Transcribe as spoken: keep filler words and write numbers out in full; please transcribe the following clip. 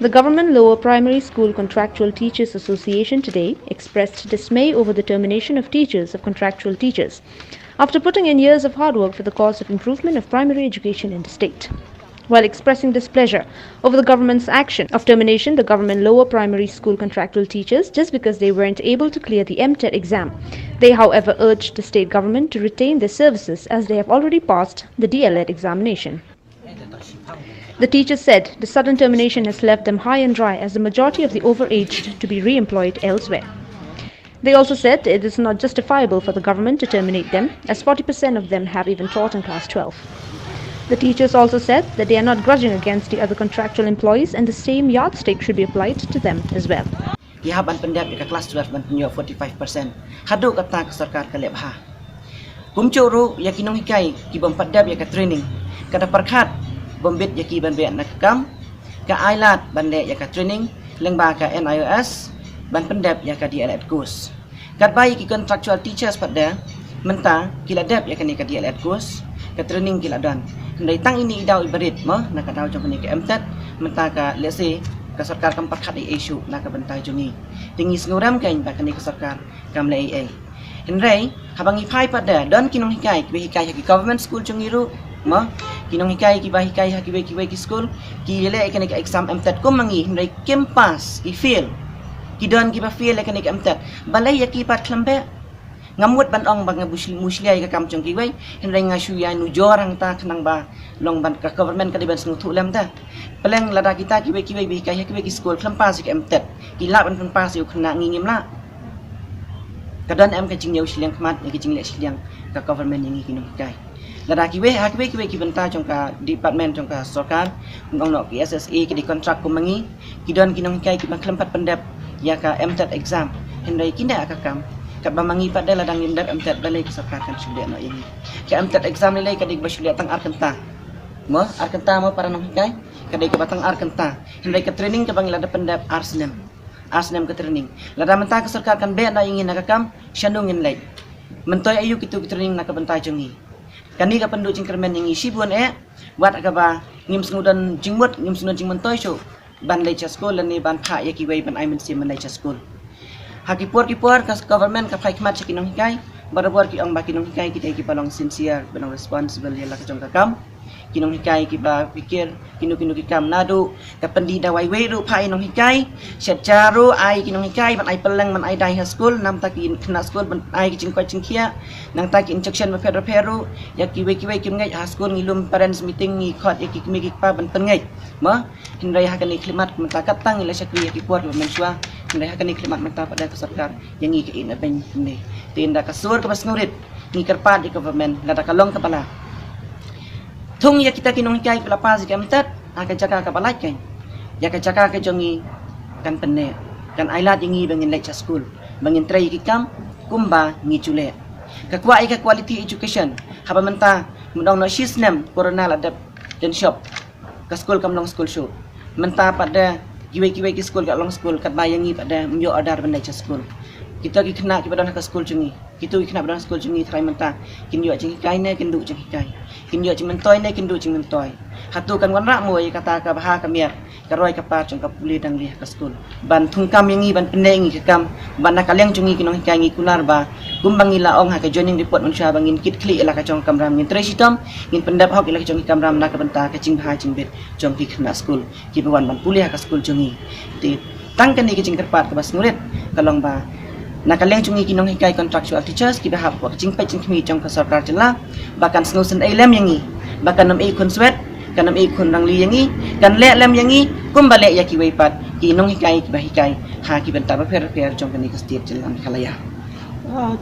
The Government Lower Primary School Contractual Teachers Association today expressed dismay over the termination of teachers of contractual teachers after putting in years of hard work for the cause of improvement of primary education in the state. While expressing displeasure over the government's action of termination the government lower primary school contractual teachers just because they weren't able to clear the M TET exam, they, however, urged the state government to retain their services as they have already passed the D L Ed examination. The teachers said the sudden termination has left them high and dry as the majority of the overaged to be re-employed elsewhere. They also said it is not justifiable for the government to terminate them, as forty percent of them have even taught in class twelve. The teachers also said that they are not grudging against the other contractual employees and the same yardstick should be applied to them as well. Ki hap ban pyndep ïa ka class twelve ban pynïoh forty-five percent. Haduh kata ka sorkar ka leh bha. Kumjuh ruh ïa ki nonghikai ki bym pat dep ïa ka training. Kata pyrkhat bym bit ïa ki ban beh na ka kam. Ka ai lad ban leh ïa ka training lyngba ka N I O S ban pyndep ïa ka D L Ed course. Katba ïa ki contractual teachers pat de mynta ki la dep ïa kane ka D L Ed course, ka training ki la don. Hynrei tang ine i daw i barit mo na ka daw jong kane ka M TET mynta ka lehse ka sorkar kam pyrkhat ei ei shuh na ka bynta jong ngi. Te ngi sngewrem kein ba kane ka sorkar kam leh ei ei. Hynrei haba ngi phai pat de don ki nonghikai kiba hikai ha ki government school jong ngi ruh mo, ki nonghikai kiba hikai ha kiwei kiwei ki school ki leh ïa kane ka exam M TET kum ma ngi, hynrei kim pass, ki fail. Ki don kiba fail ïa kane ka M TET. Balei ïa ki pat khlem beh? Ngam mut ban ong ba nga bush-, mushlia ïa ka kam jong kiwei, hynrei nga shu ïa nujor hangta khnang ba long ban ka government ka dei ban sngewthuh lem ta. Pleng lada kita kiwei kiwei ba hikai ha kiwei ki school khlem pass ïa ka M TET, ki lah ban pynpass ïa u khynnah, ngi ngim lah. Ka don em ka jingïoh shiliang khmat ïa ka jingleh shiliang ka government ïa ngi ki nonghikai? Lada kiwei ha kiwei kiwei ki bynta jong ka department jong ka sorkar, ong noh ki S S A ki dei contract kum ma ngi, ki don ki nonghikai kiba khlem pat pyndep ïa ka M TET exam. Hynrei kine ha ka kam katba ma ngi pat de lada ngim dep M TET, balei ka sorkar kan shu leh noh ïa ngi? Ka M TET exam lei lei ka dei kaba shu leh tang ar kynta. Mo, ar kynta mo para nonghikai, ka dei kaba tang ar kynta. Hynrei ka training kaba ngi la dep pyndep ar snem. Ar snem ka training. Lada mynta ka sorkar kan beh noh ïa ngi na ka kam, shano ngin leit? Myntoi aïu kito ki training na ka bynta jong ngi? Kane ka pynduh jingkyrmen ïa ngi shibun eh, wat kaba ngim sngewdon jingmut, ngim sngewdon jingmyntoi shuh ban leit sha skul lane ban phah ïa kiwei ban ai mynsiem ban leit sha skul. Ha ki por ki por ka government ka phai khmat sha ki nonghikai, barabor ki ong ba ki nonghikai ki dei kiba long sincere, ba long responsible ïa la ka jong ka kam. Ki nonghikai kiba pyrkhat kino kino ki kam, naduh ka pyndih dawai wei ruh phah ïa nonghikai, shet ja ruh ai ki nonghikai ban ai pylleng ban ai dai ha skul, nangta ki khynnah skul ban ai ki jingkoit jingkhiah, nangta ki injection bapher bapher ruh. Ïa kiwei kiwei kim ngeit ha skul, ngi lum parents meeting ngi khot ïa ki kmie ki kpa ban pynngeit. Mo, hynrei ha kane ka khlieh mat mynta kat tang ngi la shakri ïa ki por kiba mynshuwa, hynrei ha kane ka khlieh mat mynta pat de ka sorkar ïa ngi ka ïeh na beiñ kumne. Te ynda ka sur kaba sngewrit ngi kyrpad ïa ka government lada ka long kaba lah, thung ïa kita ki nonghikai kiba la pass ïa ka M TET ha ka jaka kaba lait kein, ïa ka jaka ka jong ngi kan pynneh, kan ai lad ïa ngi ba ngin leit sha skul, ba ngin trei ïa ki kam kumba ngi ju leh. Ka kwah ïa ka quality education. Haba mynta, mynta ong noh shi snem corona la dep jynshop, ka skul kam long skul shuh. Mynta pat de kiwei kiwei ki skul ka long skul, katba ïa ngi pat de ym ïoh order ban leit sha skul. Kito ki khynnah kiba don ha ka skul jong ngi, kito ki khynnah ba don ha skul jong ngi tharai mynta kin ïoh jinghikai ne kin duh jinghikai? Kin ïoh jingmyntoi ne kin duh jingmyntoi? Hato kan wanrah mo ïa kata ka bha ka miat, ka roi ka par jong ka pule dang lieh ha ka skul ban thung kam ïa ngi, ban pynneh ïa ngi ka kam, ban na ka liang jong ngi ki nonghikai ngi kular ba kumba ngi la ong ha ka joining report mynshuwa ba ngin kit khlieh ïa la ka jong ka kamram, ngin trei shitom, ngin pyndep hok ïa la ka jong ka kamram na ka bynta ka jingbha jingbit jong ki khynnah skul kiba wan ban pule ha ka skul jong ngi. Te tang kane ka jingkyrpad kaba sngewrit ka long ba na ka liang jong ngi ki nonghikai contractual teachers kiba hap ha ka jingpeit jingkhmih jong ka sorkar jylla, ba kan sngewsynei lem ïa ngi, ba kan ym ïeh khun swet, kan ym ïeh khun rangli ïa ngi, kan leh lem ïa ngi kumba leh ïa kiwei pat ki nonghikai kiba hikai ha ki bynta bapher bapher jong kane ka state jylla Meghalaya. Ah,